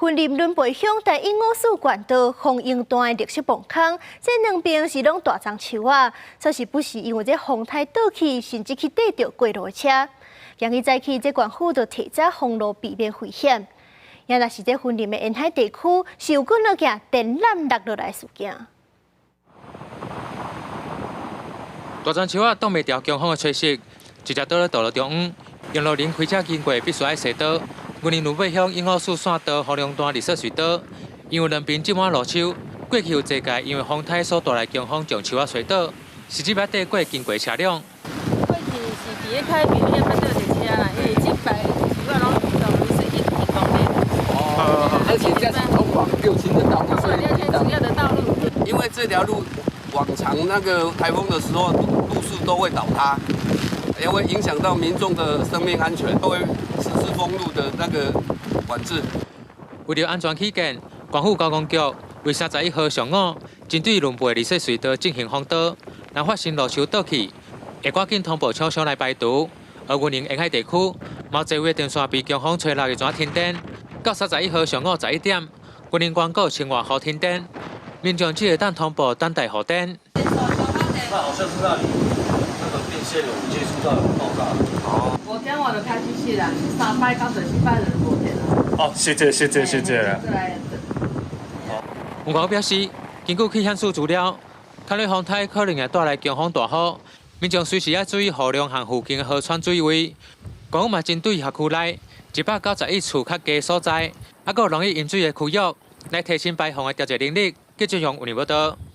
雲林崙背鄉台鶯五四縣道豐榮段的綠色磅空，這兩邊是攏大樟樹仔，所以不時因為這風颱倒去，甚至去硩著過路的車。今日早起，這縣府就提早封路，避免危險。也若是這雲林的沿海地區，是有幾若件電纜落落來事件。大樟樹仔擋袂牢強風的吹襲，直接倒佇道路中央。用路人開車經過必須愛踅道。雲林崙背鄉鶯五四線道豐榮段綠色隧道，因為兩邊種滿路樹，過去有濟屆因為風颱所帶來強風將樹仔吹倒，甚至欲硩過經過車輛。過去是佇咧開廟遐捌倒一車啦，因為這擺樹仔攏移動是1公里。哦，而且這是通往六輕的道路，所以主要的道路。因為這條路往常那個颱風的時候，路樹都會倒塌，也會影響到民眾的生命安全，都會實施封路的那個管制。為著安全起見，縣府交通局為31號上午針對崙背綠色隧道進行封道，若發生路樹倒去，會趕緊通報廠商來排除。而雲林沿海地區，嘛濟位電線被強風吹落去怎停電？到31號上午11點，雲林全國1000萬戶停電，民眾只會當通報等待復電。那好像是那裡那個電線有接觸到有爆炸。哦。5點外就開始熄啦，三擺到第四擺就無電啦。哦，謝謝謝謝謝謝。吳國表示，根據氣象署資料，看來風颱可能會帶來強風大雨，民眾隨時要注意雨量和附近的河川水位。縣府嘛針對轄區內191處較低所在，猶閣容易淹水的區域，來提升排放的調節能力。記者用雲林報道。